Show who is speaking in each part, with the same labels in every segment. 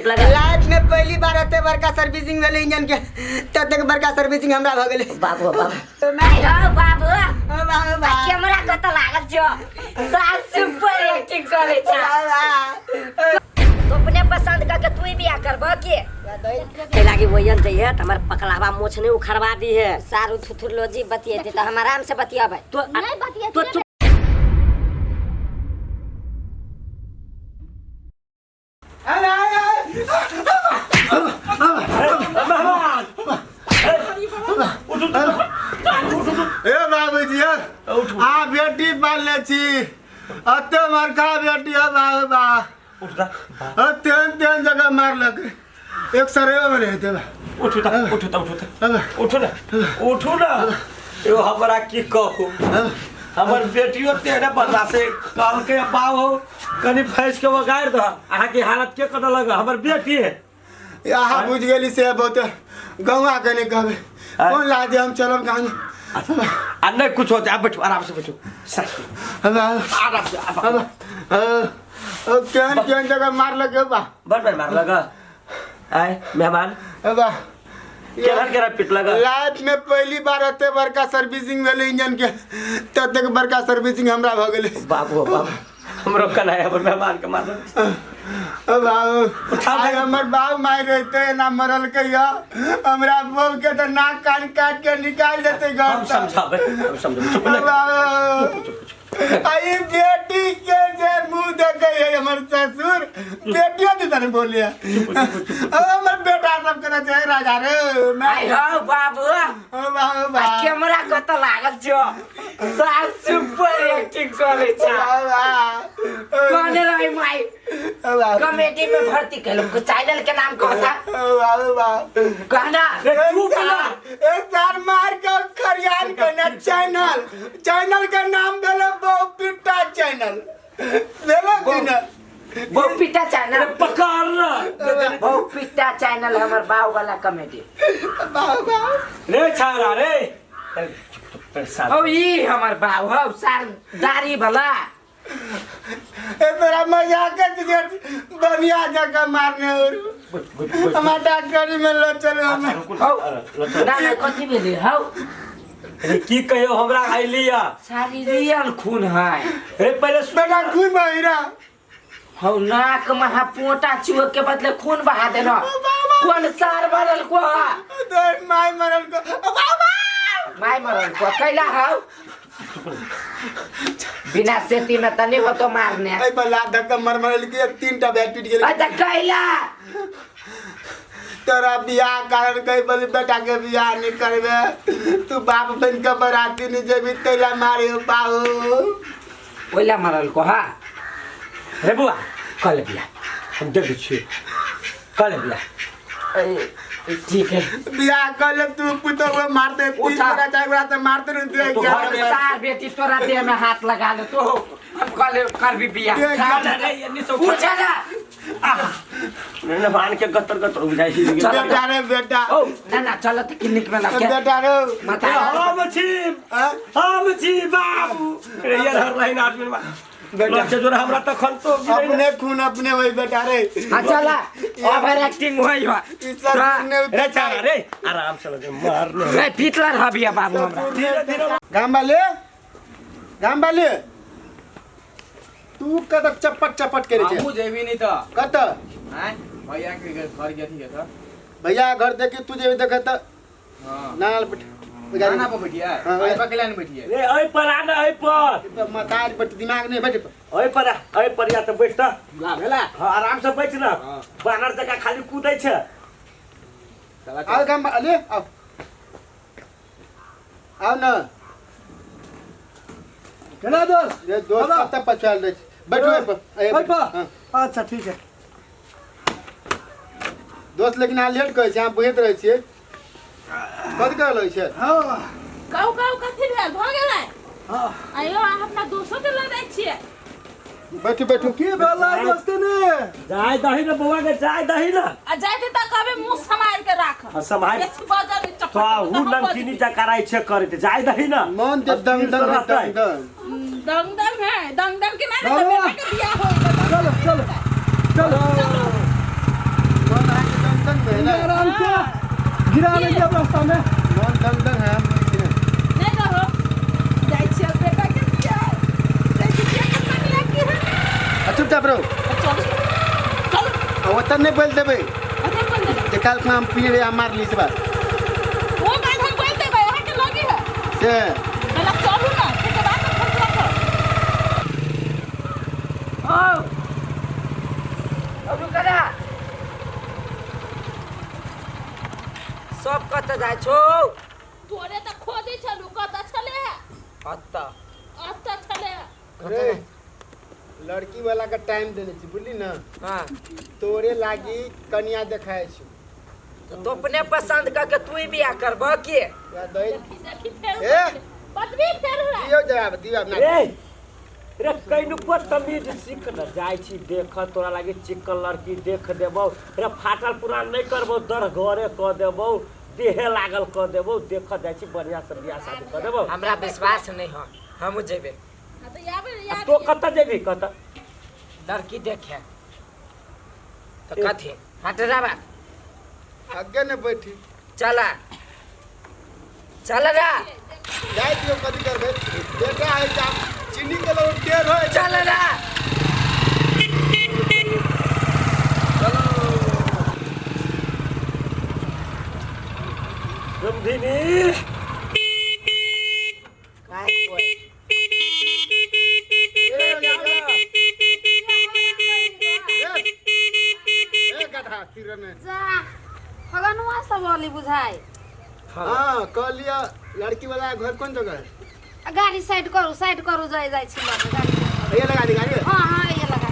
Speaker 1: पिटलक?
Speaker 2: Life में पहली बार एते बड़का सर्विसिंग भेलै इंजन के, ततेक बड़का सर्विसिंग हमरा भऽ गेलै।
Speaker 1: बाबू बाबू।
Speaker 3: नहीं हो बाबू।
Speaker 2: बाबू
Speaker 3: आ कैमरा कत लागल छो, सास सुपर एक्टिंग करे छ। तो अपने पसंद करके तू ही बियाह करबो के
Speaker 1: ते लागी वयन जइहे त हमर पकलावा मोछ नहीं उखड़वा दी है।
Speaker 3: सारू थुथुर लोजी बतिएते त हम आराम से बतियाबे।
Speaker 1: तो
Speaker 4: नहीं बतिएते
Speaker 1: तो
Speaker 4: रे।
Speaker 1: चुप।
Speaker 5: ए बाबूजी, आ बेटी पालने छी, अते मरका बेटी है बाबू बा। तेहन तेहन जगह मारलक, एक सरेओ में रहते बा।
Speaker 6: उठू त, उठू त, उठू त, उठू ना, उठू ना। यो हमरा की कहू, हमर बेटियो तेहने बदमाश है। कहलकै बाबू कनी भैंस के वगारि दह, अहाँके हालत के कतऽ लग हमर बेटी है।
Speaker 5: अहाँ बुझि गेली से बहुत गौआ के नहीं कहबै, कोन लाजे हम चलब गाँव।
Speaker 6: आ नहीं कुछ होते, आप बैठो आराम से बैठो, आराम से।
Speaker 5: केहन केहन जगह मारलक बा।
Speaker 6: बड़ बड़ मारलक। आय मेहमान
Speaker 5: बा
Speaker 6: केहन केहन पिटलक?
Speaker 5: लाइफ में पहली बार एते बड़का सर्विसिंग भेलै इंजन के, ततेक बड़का सर्विसिंग हमरा भऽ गेलै।
Speaker 6: बाबू बाबू हमरो कनाय हमर मेहमान के मारलक।
Speaker 5: बाबू आइ हमर बाबू माय रहते ना मरलकै या, हमरा बहू के तऽ नाक कान काट के निकाल देते घर।
Speaker 6: हम समझाबै, हम समझाबै, चुप नहीं।
Speaker 5: बाबू आई बेटी के जे मुंह देखे है हमर ससुर, बेटियो दिसन बोलिए। हमर बेटा सब करे छै राजा रे।
Speaker 3: आई हो बाबू।
Speaker 5: बाबू
Speaker 3: आ कैमरा कत लागल छो, सास सुपर एक्टिंग करे छ। कहने रही माई कॉमेडी में भर्ती कैलम को, चैनल के नाम कहता कहना।
Speaker 6: चुप ना।
Speaker 5: ए सर मार के खरियान के ना चैनल, चैनल के नाम भेलो बहुपिट्टा चैनल भेलो कि ना?
Speaker 3: बहुपिट्टा चैनल
Speaker 6: पकड़ ना।
Speaker 3: बहुपिट्टा चैनल हमर बाऊ वाला कॉमेडी।
Speaker 6: रे छाड़ा रे।
Speaker 3: ओ ई हमर बाऊ हौ सार दाढ़ी वाला।
Speaker 5: ए तोरा मजाक के बढ़िया जगह मारने और हमार डॉक्टरी में लो चलो हम।
Speaker 3: ना ना कथी भेलै हौ?
Speaker 6: अरे की कहियो हमरा आइली या
Speaker 3: सारी रियल खून है।
Speaker 6: रे पहले
Speaker 5: बेटा खून बहिरा
Speaker 3: हौ, नाक में हा पोटा चुह के बदले खून बहा देना। कौन सार मरल को?
Speaker 5: तोर माय मरल को। बाबा
Speaker 3: my मरल को कैला हौ? बिना सेती में तनी हो तो मारने।
Speaker 5: ए बला धक्का मर मरल के 3 टा बैट टूट गेल।
Speaker 3: अच्छा कैला
Speaker 5: तोरा बियाह कारण कही बोली बेटा के बियाह नहीं करबे, तू बाप बन के बराती नहीं जेबी तैला मारे बाबू।
Speaker 3: ओला मरल को हा?
Speaker 6: रे बुआ कल बियाह हम देख छी, कल बियाह
Speaker 3: ठीक है
Speaker 5: बियाह कर ले। तू पुतो को मारते 3 गोरा 4 गोरा से मारते नहीं तू।
Speaker 3: सार बेटी तोरा देह में हाथ लगा ले तो हम कल कर भी बियाह। पूछा ना
Speaker 6: ने मान के गतर गतर हो जाई।
Speaker 5: बेटा रे बेटा।
Speaker 3: ओ ना ना चलो त क्लिनिक में लग के
Speaker 5: बेटा रे
Speaker 3: माता
Speaker 6: हम छी बाबू रे यार हर लाइन आदमी
Speaker 5: बेटा
Speaker 6: जो हमरा तखन तो
Speaker 5: अपने खून अपने वही बेटा रे।
Speaker 3: हां चला ओवर एक्टिंग होई हो
Speaker 6: रे चारा रे आराम से लगे मारने
Speaker 3: रे पीतलर हबिया बाबू हमरा।
Speaker 5: गाम वाले, गाम वाले तू कत चपट चपट करे छे?
Speaker 7: हमहु जेबी नहीं त
Speaker 5: कत
Speaker 7: हैं भैया के घर के अथी के त
Speaker 5: भैया घर देखे तू जेबी देखे त
Speaker 7: हां
Speaker 5: ना ना बेटा
Speaker 7: ना पर बैठिया आई पर केला नहीं बैठिया
Speaker 6: रे ओइ पर आ ना ओइ पर
Speaker 5: मतार बट दिमाग नहीं बैठ
Speaker 6: ओइ पर ओइ पर या त बैठ त
Speaker 7: ला भेला।
Speaker 6: हां आराम से बैठ ना, बानर जका खाली कूदै छै।
Speaker 5: आओ गाम वाले आओ आओ ना
Speaker 8: केना दोस्त?
Speaker 5: ये दोस्त कत पछाल रे बैठो पर
Speaker 8: पर। अच्छा ठीक है
Speaker 5: दोस्त, लेकिन आ लेट कहै छै, अहाँ बुझैत रहै छियै कथी कहल छै?
Speaker 8: हां
Speaker 4: कहू कहू कथी भेल भ गेलै?
Speaker 8: हां
Speaker 4: आयो अहाँ अपना दोस्तो के लऽ दै छियै।
Speaker 5: बैठू बैठू।
Speaker 8: की भेलै दोस्ती?
Speaker 6: जाय दही ना बौआ के, जाय दही ना।
Speaker 4: आ जाय दे त कहबे मुंह सम्हार के राख।
Speaker 6: हां सम्हार
Speaker 4: बेसी बजल चप्पल
Speaker 6: तो हु नमकीनी जकराइ छै करैत, जाय दही ना।
Speaker 5: मन दे दंग दंग दंग दंग
Speaker 4: दंग दंग है दंग दंग के ना त बेटा के बियाह होई।
Speaker 8: चलो चलो चलो। आराम से गिरा ले जब रास्ता में
Speaker 5: मन दंग दंग है
Speaker 4: नहीं रहो जाई छी बेटा के बियाह जाई छी के कनिया की है।
Speaker 5: चुपचाप रहो।
Speaker 4: चल चल
Speaker 5: ओतऽ नहि बोल देबै।
Speaker 4: ओतऽ बोल देबै
Speaker 5: जे काल हम पी रे मार ली से बात
Speaker 4: वो बात हम बोल देबै अहाँ के लगी है
Speaker 5: से
Speaker 4: पहले चलू ना के बाद फैसला कर।
Speaker 3: ओ अब रुक ना सब कत जाय छौ
Speaker 4: तोरे त खोजै छलु कत छले है
Speaker 3: अत
Speaker 4: अत छले
Speaker 5: अरे लड़की वाला का टाइम देने छी बुझली ना।
Speaker 3: हां
Speaker 5: तोरे लागी कन्या देखाय छी
Speaker 3: तो अपने पसंद करके तू ही बियाह करबो के
Speaker 4: देखी देखी फेर पदवी फेर
Speaker 5: दियो जवाब दियो अपना।
Speaker 6: ए रे कइनुको तमीज सीख न जाय छी देख तोरा लागी चिकन लड़की देख देबौ रे फाटल पुरान नहीं करबौ दर घरे क देबौ देहे लागल क देबौ देख जाय छी बढ़िया से बियाह शादी क देबौ।
Speaker 3: हमरा विश्वास नहीं हो हम जेबे।
Speaker 4: हां त याबे यार
Speaker 6: तो कत जेबी कत
Speaker 3: लड़की देखे तो कथि हट राबा
Speaker 5: आगे न बैठी
Speaker 3: चला चला रा
Speaker 5: जाय दियो कथि करबे बेटा है जा चीनी के लोग टेर होय
Speaker 3: चल रा
Speaker 6: चलो समधिनी
Speaker 3: काय कोई
Speaker 5: ए गधा सिरने
Speaker 9: जा फगनुआ सब वाली बुझाय।
Speaker 5: हां कहलिया लड़की वाला घर कोन जगह है?
Speaker 9: गाड़ी साइड करू जाय जाय छी लगे गाड़ी
Speaker 5: ये लगा दी गाड़ी।
Speaker 9: हां हां ये लगा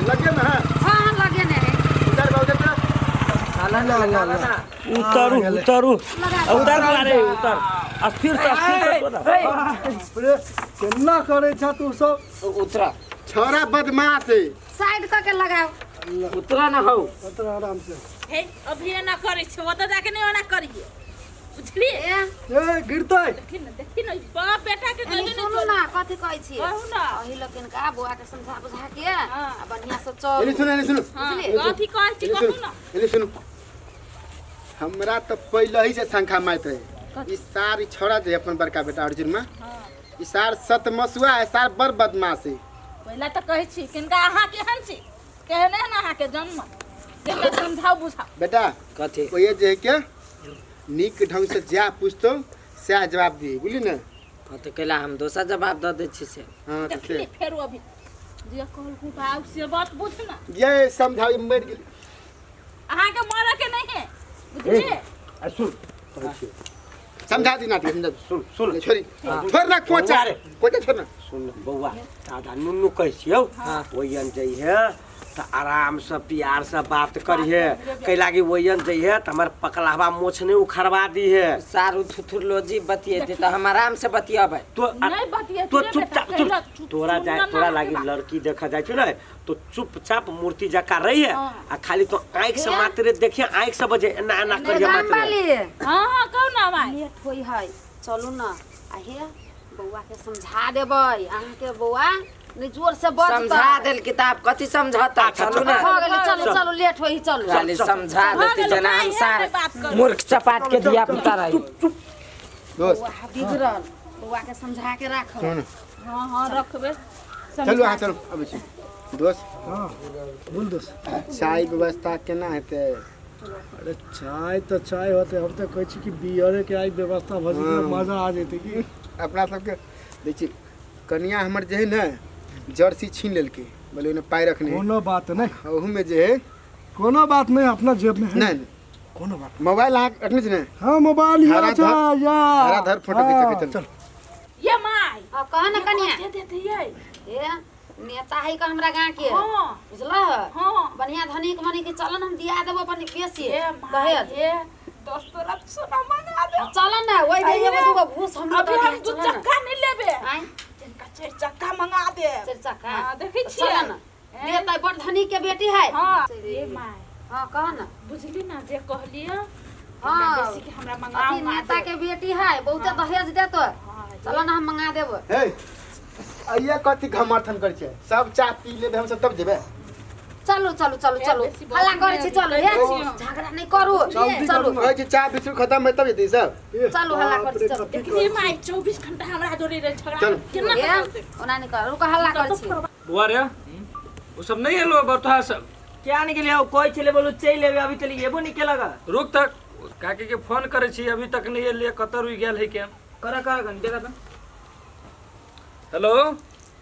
Speaker 5: लगे ना।
Speaker 9: हां हां लगे ने
Speaker 5: उधर उधर
Speaker 3: चला ना ना
Speaker 6: उतरू उतरू उतर रे उतर अस्थिर से
Speaker 8: अरे केना करे छ तू सब
Speaker 3: उतरा
Speaker 5: छोरा बदमाश है
Speaker 9: साइड क के लगाओ
Speaker 3: उतरा ना हो
Speaker 8: उतरा आराम से।
Speaker 4: हे अभी ना करै छै ओत जाके नहीं ओना करिए बुझलिए।
Speaker 8: ए गिरतै
Speaker 4: देखी न बाप बेटा के गले
Speaker 9: सुनू ना कथि कहै छी
Speaker 4: कहू ना
Speaker 9: अही लोकन का बौआ के समझा बुझा के आ बढ़िया से चल।
Speaker 5: एने सुन एने सुन
Speaker 4: कथि कहै छी कहू ना
Speaker 5: एने सुन हमरा त पहिले ही से शंखा मारत रहे ई सारी छोरा जे अपन बड़का बेटा अर्जुन में ई सार सतमसुआ है सार बड़ बदमाश है।
Speaker 4: पहिले त कहै छी किनका अहाँ केहन छी केहने न अहाँ के जन्म जेकरा समझाउ बुझाउ
Speaker 5: बेटा
Speaker 3: कथि
Speaker 5: ओए जे के नीक ढंग से जा पूछतो सह जवाब दी बुझली ना।
Speaker 3: हां त कैला हम दोसर जवाब the they छी से।
Speaker 5: हां त
Speaker 4: से फेर अभी जे कहलखुन भाव से बात बुझ ना
Speaker 5: ये समझाउ मर गेल
Speaker 4: अहाँ के मरे के नहीं है बुझलिए।
Speaker 6: आ सुन
Speaker 5: समझा दी ना समझा
Speaker 6: सुन सुन
Speaker 5: छोरी छोड़ ना कोचा कोचा छोड़ ना
Speaker 6: सुन बौआ दादा नुन्नू कहै छियौ ओयन जइहे त आराम से प्यार से बात करिहे कै लागी ओयन जइहे त हमर पकलावा मोछ नहीं उखड़वा दीहे
Speaker 3: सारू थुथुर लोजी बतिएते त हम आराम से बतियाबै
Speaker 6: तो
Speaker 4: नहीं बतिए
Speaker 6: तो चुपचाप तोरा जाय तोरा लागी लड़की देखा जाय छ ने तो चुपचाप मूर्ति जका रही है आ खाली तो आंख से मात्र देखिए आंख से बजे एना एना करिए मात्र।
Speaker 4: हां हां कहू ना माय
Speaker 9: लेट होई है चलू ना आ हे बौआ के समझा देबै अहाँ के बौआ नहीं जोर से बजता
Speaker 3: समझा देल किताब कथि समझाता चलू ना
Speaker 9: हो गेलै चलू चलू लेट होई चलू
Speaker 3: खाली समझा देती जना हम सार मूर्ख चपाट के दिया पुता रही।
Speaker 6: चुप
Speaker 5: दोस्त
Speaker 9: बौआ बिगड़ल बौआ के समझा के राखो।
Speaker 4: हां हां रखबे
Speaker 5: चलू हां चलू अबै छी दोस्त।
Speaker 8: हां बोल दोस्त
Speaker 5: चाय व्यवस्था केना हेतै?
Speaker 8: अरे चाय तो चाय होते हम तो कहै छी कि बियरे के आई व्यवस्था भ जेतै मजा आ जेतै कि
Speaker 5: अपना सबके देखी कनिया हमर जे है ना जर्सी छीन लेलकै बोले ओने पाई रखने
Speaker 8: कोनो बात नहीं
Speaker 5: ओहू में जे है
Speaker 8: कोनो बात नहीं अपना जेब में है
Speaker 5: नहीं
Speaker 8: कोनो बात
Speaker 5: मोबाइल अहाँ रखने छी ने?
Speaker 8: हां मोबाइल यहाँ छै या
Speaker 5: धरा धर फोटो खींच के चल।
Speaker 4: ये my
Speaker 9: अब कह ना कनिया
Speaker 4: दे देतियै
Speaker 9: ए नेता है का हमरा गांव के
Speaker 4: हां
Speaker 9: बुझला
Speaker 4: हां
Speaker 9: बढ़िया धनिक मनी के चलन हम दिया देबो अपन बेसी
Speaker 4: दहेज ए 10 तोला सोना मंगा दे
Speaker 9: चलन ना ओइ दे एगो दूगो घूस हम
Speaker 4: अभी हम दू चक्का नहीं लेबे
Speaker 9: आइ
Speaker 4: जिनका चार चक्का मंगा दे
Speaker 9: चार चक्का
Speaker 4: हां देखै छियै
Speaker 9: चलन नेता बड़ धनिक के बेटी है।
Speaker 4: हां ए my
Speaker 9: हां कह ना
Speaker 4: बुझली ना जे कहलिए
Speaker 9: हां
Speaker 4: बेसी के हमरा मंगाओ
Speaker 9: अथी नेता के बेटी है बहुत दहेज देतो चलो ना हम मंगा देबो।
Speaker 5: हे अइया कथि घमर्थन करै छै सब चाय पी लेबे हम सब तब जेबै।
Speaker 9: चलू चलू चलू चलू हल्ला करै छी चलू हे झगड़ा नहीं करू चलू
Speaker 5: कहै छी चाय बिस्कुट खत्म भेल तब जेतै सब
Speaker 9: चलू हल्ला करै छी चलू
Speaker 4: देखिए माई 24 घंटा हमरा जोड़े रहे झगड़ा केना करते
Speaker 9: ओना नहीं करू रुको हल्ला करै छी
Speaker 10: बुआ रे ओ सब नहीं एलो बतहा सब
Speaker 3: क्या नहीं गेलियो कोई छले बोलू चल लेबे अभी तली एबो नहीं केलगा
Speaker 10: रुक तक काकी के फोन करे छी अभी तक नहीं एलिए कत रुक गेल है के
Speaker 3: करा करा कन देखा त
Speaker 10: हेलो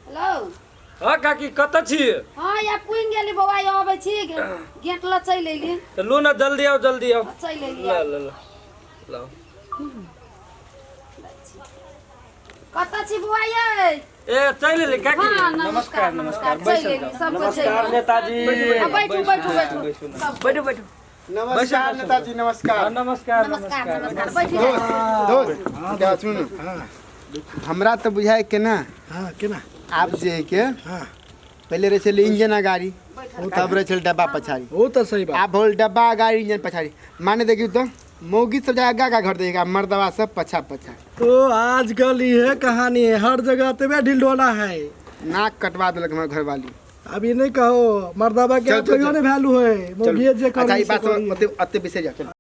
Speaker 9: हेलो
Speaker 10: हां काकी कत छी
Speaker 9: हां या पुइन गेली बौआ यो आबै छी गेट ल चल एली
Speaker 10: त लो ना जल्दी आओ जल्दी आओ
Speaker 9: चल एली
Speaker 10: ल ल ल
Speaker 9: कत छी बौआ ये
Speaker 10: ए चल एली काकी
Speaker 9: नमस्कार नमस्कार सब
Speaker 6: नमस्कार नेताजी
Speaker 9: बैठू बैठू बैठू
Speaker 3: बैठू बैठू
Speaker 5: नमस्कार नेताजी नमस्कार
Speaker 10: नमस्कार
Speaker 9: नमस्कार नमस्कार बैठू
Speaker 5: दोस्त क्या सुन हमरा तो बुझाय के ना
Speaker 8: हां केना
Speaker 5: आप जे के
Speaker 8: हां
Speaker 5: पहले रहे छले इंजन आ गाड़ी तब रहे छले डब्बा पछाड़ी
Speaker 8: वो तो सही बात
Speaker 5: आप होल डब्बा गाड़ी इंजन पछाड़ी माने देखियो तो मौगी सब जाए आगा घर देगा मर्दवा सब पछा पछा
Speaker 8: तो आजकल ये कहानी है हर जगह ते ढिलडोला है
Speaker 5: नाक कटवा देलक हमर घरवाली
Speaker 8: अभी नहीं कहो मर्दवा के
Speaker 5: चल, चल,
Speaker 8: कहियो नहीं वैल्यू है मौगी जे
Speaker 5: अच्छा
Speaker 8: करे
Speaker 5: ई बात अते अते बिसरि जा चल।